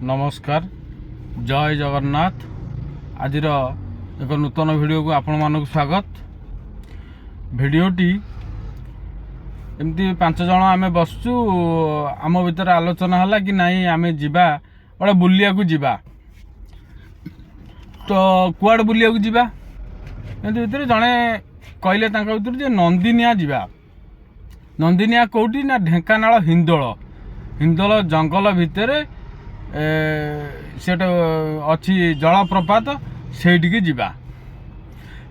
ନମସ୍କାର, ଜୟ ଜଗନ୍ନାଥ। ଆଜିର ଏକ ନୂତନ ଭିଡ଼ିଓକୁ ଆପଣମାନଙ୍କୁ ସ୍ୱାଗତ। ଭିଡ଼ିଓଟି ଏମିତି ପାଞ୍ଚ ଜଣ ଆମେ ବସୁଛୁ, ଆମ ଭିତରେ ଆଲୋଚନା ହେଲା କି ନାଇଁ, ଆମେ ଯିବା, ଗୋଟେ ବୁଲିବାକୁ ଯିବା। ତ କୁଆଡ଼େ ବୁଲିବାକୁ ଯିବା? ଏମିତି ଭିତରେ ଜଣେ କହିଲେ ତାଙ୍କ ଭିତରୁ ଯେ ନନ୍ଦିନିଆ ଯିବା। ନନ୍ଦିନିଆ କେଉଁଠି ନା ଢେଙ୍କାନାଳ ହିନ୍ଦୋଳ, ହିନ୍ଦୋଳ ଜଙ୍ଗଲ ଭିତରେ ସେଟା ଅଛି ଜଳପ୍ରପାତ, ସେଇଠିକି ଯିବା।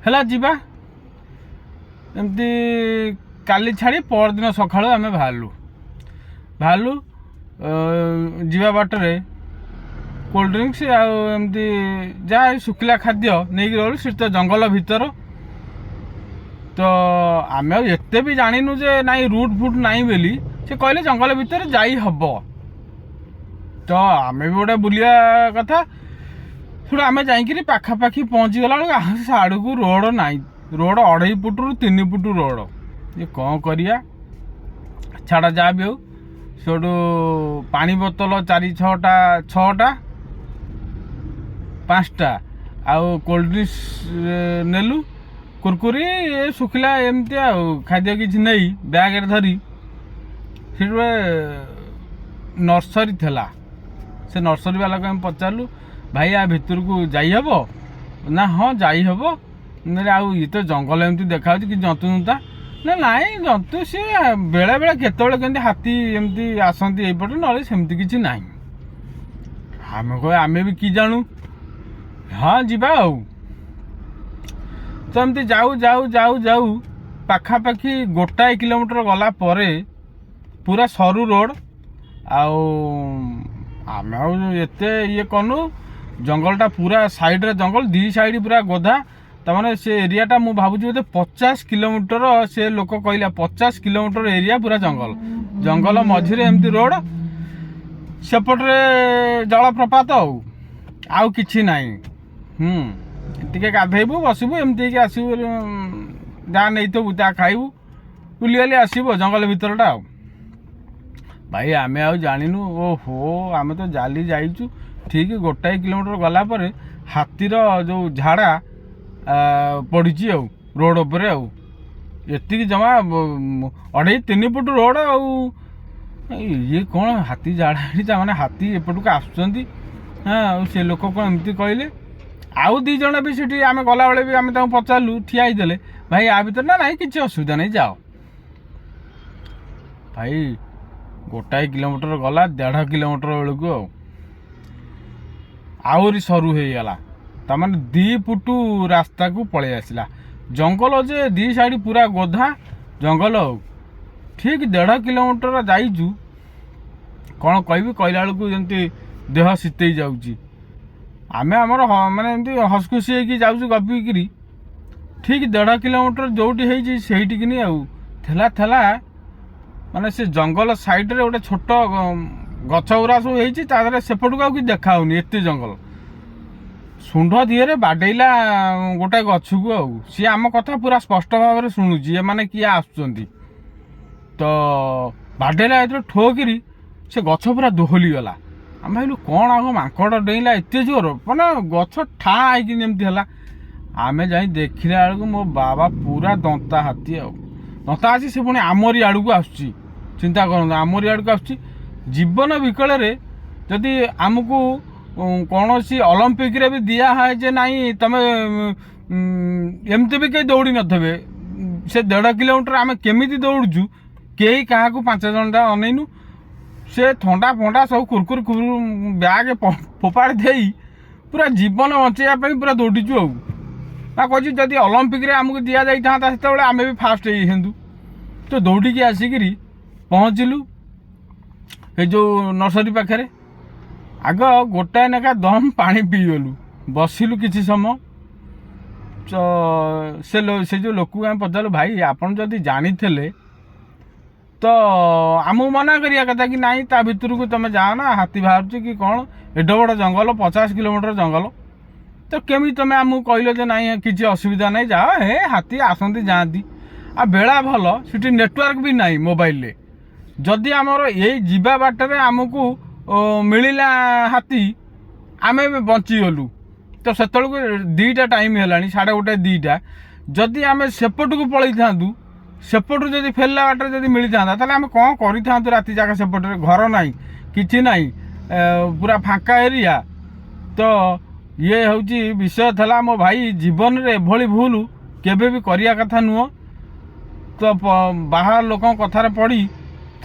ହେଲା, ଯିବା। ଏମିତି କାଲି ଛାଡ଼ି ପରଦିନ ସକାଳୁ ଆମେ ବାହାରିଲୁ। ଯିବା ବାଟରେ କୋଲ୍ଡ ଡ୍ରିଙ୍କସ୍ ଆଉ ଏମିତି ଯାହା ଏଇ ଶୁଖିଲା ଖାଦ୍ୟ ନେଇକି ଗଲୁ। ସେଠି ତ ଜଙ୍ଗଲ ଭିତର, ତ ଆମେ ଆଉ ଏତେ ବି ଜାଣିନୁ ଯେ ନାଇଁ, ରୁଟ୍ ଫୁଟ୍ ନାହିଁ ବୋଲି। ସେ କହିଲେ ଜଙ୍ଗଲ ଭିତରେ ଯାଇ ହବ, ତ ଆମେ ବି ଗୋଟେ ବୁଲିବା କଥା। ସେଠୁ ଆମେ ଯାଇକିରି ପାଖାପାଖି ପହଞ୍ଚିଗଲା ବେଳକୁ ସାଡ଼କୁ ରୋଡ଼ ନାହିଁ। Road 2.5 ଫୁଟରୁ 3 foot road. ଇଏ କ'ଣ କରିବା? ଛାଡ଼, ଯାହା ବି ହଉ, ସେଠୁ ପାଣି ବୋତଲ ଚାରି ଛଅଟା, ଛଅଟା, ପାଞ୍ଚଟା ଆଉ କୋଲ୍ଡ ଡ୍ରିଙ୍କସ୍ ନେଲୁ, କୁରକୁରି, ଏ ଶୁଖିଲା ଏମିତି ଆଉ ଖାଦ୍ୟ କିଛି ନେଇ ବ୍ୟାଗରେ ଧରି, ସେଠି ଗୋଟେ ନର୍ସରୀ ଥିଲା। ସେ ନର୍ସରୀ ବାଲାକୁ ଆମେ ପଚାରିଲୁ, "ଭାଇ, ଆ ଭିତରକୁ ଯାଇହେବ?" ନା, "ହଁ, ଯାଇହେବ।" ନହେଲେ ଆଉ ଇଏ ତ ଜଙ୍ଗଲ ଏମିତି ଦେଖାଯାଉଛି, କି ଜନ୍ତୁ ଜନ୍ତା? ନା, ନାଇଁ, ଜନ୍ତୁ ସିଏ ବେଳେବେଳେ କେତେବେଳେ କେମିତି ହାତୀ ଏମିତି ଆସନ୍ତି ଏଇପଟେ, ନହେଲେ ସେମିତି କିଛି ନାହିଁ। ଆମେ କହ, ଆମେ ବି କି ଜାଣୁ, ହଁ, ଯିବା ଆଉ। ତ ଏମିତି ଯାଉ ଯାଉ ଯାଉ ଯାଉ ପାଖାପାଖି 1 କିଲୋମିଟର ଗଲା ପରେ ପୁରା ସରୁ ରୋଡ଼। ଆଉ ଆମେ ଆଉ ଏତେ ଇଏ କନୁ। ଜଙ୍ଗଲଟା ପୁରା ସାଇଡ଼ରେ ଜଙ୍ଗଲ, ଦି ସାଇଡ଼ ପୁରା ଗୋଧା। ତାମାନେ ସେ ଏରିଆଟା ମୁଁ ଭାବୁଛି ବୋଧେ 50 କିଲୋମିଟର। ସେ ଲୋକ କହିଲା 50 କିଲୋମିଟର ଏରିଆ ପୁରା ଜଙ୍ଗଲ। ଜଙ୍ଗଲ ମଝିରେ ଏମିତି ରୋଡ଼, ସେପଟରେ ଜଳପ୍ରପାତ, ଆଉ କିଛି ନାହିଁ। ଟିକେ ଗାଧେଇବୁ, ବସିବୁ, ଏମିତି ହେଇକି ଆସିବୁ, ଯାହା ନେଇଥିବୁ ତାହା ଖାଇବୁ, ବୁଲିବାଲି ଆସିବୁ ଜଙ୍ଗଲ ଭିତରଟା। ଆଉ ଭାଇ, ଆମେ ଆଉ ଜାଣିନୁ। ଓହୋ, ଆମେ ତ ଜାଲି ଯାଇଛୁ। ଠିକ୍ 1 କିଲୋମିଟର ଗଲା ପରେ ହାତୀର ଯେଉଁ ଝାଡ଼ା ପଡ଼ିଛି ଆଉ ରୋଡ଼ ଉପରେ। ଆଉ ଏତିକି ଜମା 2.5-3 ଫୁଟ ରୋଡ଼। ଆଉ ଇଏ କ'ଣ ହାତୀ ଝାଡ଼ା ହେଇଛି? ତାମାନେ ହାତୀ ଏପଟକୁ ଆସୁଛନ୍ତି। ହଁ, ଆଉ ସେ ଲୋକ କ'ଣ ଏମିତି କହିଲେ? ଆଉ ଦୁଇ ଜଣ ବି ସେଠି ଆମେ ଗଲାବେଳେ ବି ଆମେ ତାଙ୍କୁ ପଚାରିଲୁ, ଠିଆ ହେଇଥିଲେ, "ଭାଇ, ଆ ଭିତରେ?" ନା, "ନାଇଁ, କିଛି ଅସୁବିଧା ନାହିଁ, ଯାଅ।" ଭାଇ, 1 କିଲୋମିଟର ଗଲା, 1.5 କିଲୋମିଟର ବେଳକୁ ଆଉ ଆହୁରି ସରୁ ହେଇଗଲା। ତାମାନେ 2 ଫୁଟ ରାସ୍ତାକୁ ପଳେଇ ଆସିଲା। ଜଙ୍ଗଲ ଯେ ଦି ସାଇଡ଼ ପୁରା ଗୋଧା ଜଙ୍ଗଲ। ଆଉ ଠିକ୍ 1.5 କିଲୋମିଟର ଯାଇଛୁ, କ'ଣ କହିବି, କହିଲା ବେଳକୁ ଯେମିତି ଦେହ ଶୀତେଇ ଯାଉଛି। ଆମେ ଆମର ମାନେ ଏମିତି ହସଖୁସି ହେଇକି ଯାଉଛୁ ଗପିକିରି। ଠିକ୍ 1.5 କିଲୋମିଟର ଯେଉଁଠି ହେଇଛି ସେଇଠିକିନି ଆଉ ଥେଲା ଥେଲା, ମାନେ ସେ ଜଙ୍ଗଲ ସାଇଡ଼ରେ ଗୋଟେ ଛୋଟ ଗଛ ଗୁରା ସବୁ ହେଇଛି, ତା ଦେହରେ ସେପଟକୁ ଆଉ କିଛି ଦେଖା ହଉନି, ଏତେ ଜଙ୍ଗଲ। ଶୁଣ୍ଢ ଦିହରେ ବାଡ଼େଇଲା ଗୋଟେ ଗଛକୁ। ଆଉ ସିଏ ଆମ କଥା ପୁରା ସ୍ପଷ୍ଟ ଭାବରେ ଶୁଣୁଛି, ଏମାନେ କିଏ ଆସୁଛନ୍ତି। ତ ବାଡ଼େଇଲା ଏଥିରେ ଠୋକିରି, ସେ ଗଛ ପୁରା ଦୋହଲି ଗଲା। ଆମେ ଭାବିଲୁ କ'ଣ ଆଉ ମାଙ୍କଡ଼ ଡେଇଁଲା ଏତେ ଜୋର, ମାନେ ଗଛ ଠା ହେଇକି ଯେମିତି ହେଲା। ଆମେ ଯାଇ ଦେଖିଲା ବେଳକୁ ମୋ ବାବା, ପୁରା ଦନ୍ତା ହାତୀ। ଆଉ ଦନ୍ତା ହାତୀ, ସେ ପୁଣି ଆମରି ଆଡ଼କୁ ଆସୁଛି। ଚିନ୍ତା କରନ୍ତୁ, ଆମରି ଆଡ଼କୁ ଆସୁଛି। ଜୀବନ ବିକଳରେ ଯଦି ଆମକୁ କୌଣସି ଅଲମ୍ପିକରେ ବି ଦିଆ ହୁଏ ଯେ ନାଇଁ ତମେ ଏମିତି ବି କେହି ଦୌଡ଼ି ନଥିବେ। ସେ 1.5 କିଲୋମିଟର ଆମେ କେମିତି ଦୌଡ଼ୁଛୁ, କେହି କାହାକୁ ପାଞ୍ଚ ଜଣ ଅନେଇନୁ। ସେ ଥଣ୍ଡା ଫଣ୍ଡା ସବୁ କୁରକୁରି କୁରକୁରି ବ୍ୟାଗ ଫୋପାଡ଼ି ଦେଇ ପୁରା ଜୀବନ ବଞ୍ଚେଇବା ପାଇଁ ପୁରା ଦୌଡ଼ିଛୁ। ଆଉ ନା କହୁଛି, ଯଦି ଅଲମ୍ପିକରେ ଆମକୁ ଦିଆଯାଇଥାନ୍ତା, ସେତେବେଳେ ଆମେ ବି ଫାଷ୍ଟ ହେଇଥାନ୍ତୁ। ତ ଦୌଡ଼ିକି ଆସିକିରି ପହଞ୍ଚିଲୁ ଏ ଯେଉଁ ନର୍ସରୀ ପାଖରେ। ଆଗ ଗୋଟାଏ ଲେଖା ଦମ୍ ପାଣି ପିଇଗଲୁ, ବସିଲୁ କିଛି ସମୟ। ତ ସେ ଯେଉଁ ଲୋକକୁ ଆମେ ପଚାରିଲୁ, "ଭାଇ, ଆପଣ ଯଦି ଜାଣିଥିଲେ ତ ଆମକୁ ମନା କରିବା କଥା କି ନାଇଁ, ତା ଭିତରକୁ ତମେ ଯାଅ ନା, ହାତୀ ବାହାରୁଛି କି କ'ଣ? ଏଡ଼େ ବଡ଼ ଜଙ୍ଗଲ, 50 କିଲୋମିଟର ଜଙ୍ଗଲ, ତ କେମିତି ତମେ ଆମକୁ କହିଲ ଯେ ନାଇଁ, କିଛି ଅସୁବିଧା ନାହିଁ, ଯାଅ? ହେ, ହାତୀ ଆସନ୍ତି ଯାଆନ୍ତି।" ଆଉ ବେଳା ଭଲ, ସେଠି ନେଟୱାର୍କ ବି ନାହିଁ ମୋବାଇଲରେ। ଯଦି ଆମର ଏଇ ଯିବା ବାଟରେ ଆମକୁ ମିଳିଲା ହାତୀ, ଆମେ ବଞ୍ଚିଗଲୁ। ତ ସେତେବେଳକୁ 2ଟା ଟାଇମ୍ ହେଲାଣି, 1:30, 2ଟା। ଯଦି ଆମେ ସେପଟକୁ ପଳେଇଥାନ୍ତୁ, ସେପଟୁ ଯଦି ଫେରିଲା ବାଟରେ ଯଦି ମିଳିଥାନ୍ତା, ତାହେଲେ ଆମେ କ'ଣ କରିଥାନ୍ତୁ ରାତି ଯାକ? ସେପଟରେ ଘର ନାହିଁ, କିଛି ନାହିଁ, ପୁରା ଫାଙ୍କା ଏରିଆ। ତ ଇଏ ହେଉଛି ବିଷୟ ଥିଲା ମୋ ଭାଇ, ଜୀବନରେ ଏଭଳି ଭୁଲ କେବେ ବି କରିବା କଥା ନୁହଁ। ତ ବାହାର ଲୋକଙ୍କ କଥାରେ ପଡ଼ି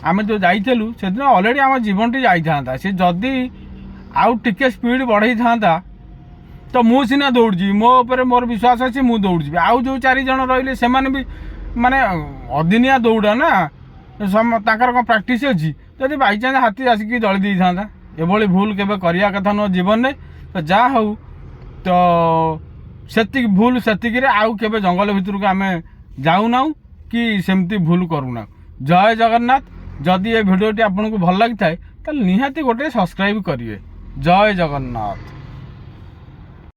ଆମେ ଯେଉଁ ଯାଇଥିଲୁ ସେଦିନ, ଅଲରେଡ଼ି ଆମ ଜୀବନଟି ଯାଇଥାନ୍ତା। ସେ ଯଦି ଆଉ ଟିକେ ସ୍ପିଡ଼ ବଢ଼େଇଥାନ୍ତା, ତ ମୁଁ ସିନା ଦୌଡ଼ିଯିବି, ମୋ ଉପରେ ମୋର ବିଶ୍ୱାସ ଅଛି, ମୁଁ ଦୌଡ଼ିଯିବି। ଆଉ ଯେଉଁ ଚାରି ଜଣ ରହିଲେ, ସେମାନେ ବି ମାନେ ଅଦିନିଆ ଦୌଡ଼ ନା, ତାଙ୍କର କ'ଣ ପ୍ରାକ୍ଟିସ୍ ଅଛି? ଯଦି ବାଇଚାନ୍ସ ହାତୀ ଆସିକି ଦଳି ଦେଇଥାନ୍ତା। ଏଭଳି ଭୁଲ କେବେ କରିବା କଥା ନୁହଁ ଜୀବନରେ। ତ ଯାହା ହଉ, ତ ସେତିକି ଭୁଲ ସେତିକିରେ, ଆଉ କେବେ ଜଙ୍ଗଲ ଭିତରକୁ ଆମେ ଯାଉନାହୁଁ କି ସେମିତି ଭୁଲ କରୁନାହୁଁ। ଜୟ ଜଗନ୍ନାଥ। ଯଦି ଏ ଭିଡ଼ିଓଟି ଆପଣଙ୍କୁ ଭଲ ଲାଗିଥାଏ, ତାହେଲେ ନିହାତି ଗୋଟେ ସବସ୍କ୍ରାଇବ୍ କରିବେ। ଜୟ ଜଗନ୍ନାଥ।